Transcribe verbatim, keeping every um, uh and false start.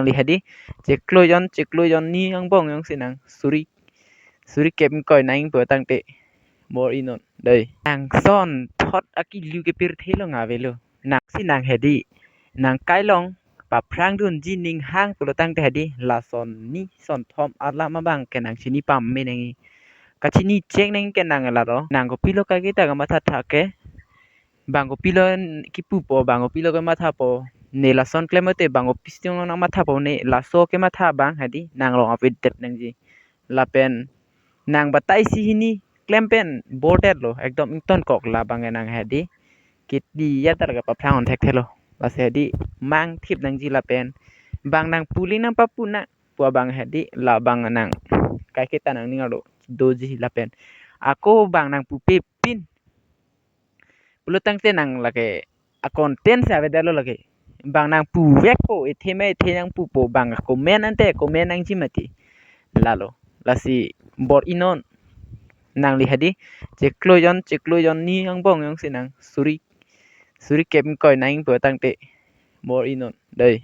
Nangli hedi, chiklo jon, chiklo jon ni angbong jongsi nang suri, suri kep ingkoi nangpo tangte, bor-i non dei. Nang son thot akilu kepirthe along avelo. Nangsi nang hedi, nang kailong paphrang dunji ning hang pulo tangte hedi, lason ni son thom alam abang ke nang chini pame nangji. Kachini cheng nangji ke nang lalo. Nang kopilo kaiketa kamatha tha ke, bang kopilo kipupo, bang kopilo kamathapo, ne lason klem te bang kopi sitong nangmathapo, ne laso kematha abang hedi nang rong avedetnangji. Lapen nang batai isi hini klem pen bordetlo, ekdom ingtonkok, labang ke nang hedi kiti ya tar kapaphrang on thekthelo. Lasi hedi mangthip nangji lapen bang nang puli nang papu nang pu abang hedi, labang nang kaiketa nangning arlo doji lapen ako bang nang pupe pin pulo tangte nang lake a-content si avedetlo lake. Bang nang puvekpo, ethe ma ethe nang pupo, bang comment ante comment nangji mati. Lalo. Lasi bor-i non. Nangli hedi, chiklo jon, chiklo jon ni angbong jongsi nang suri, suri kep ingkoi nangpo tangte, bor-i non dei.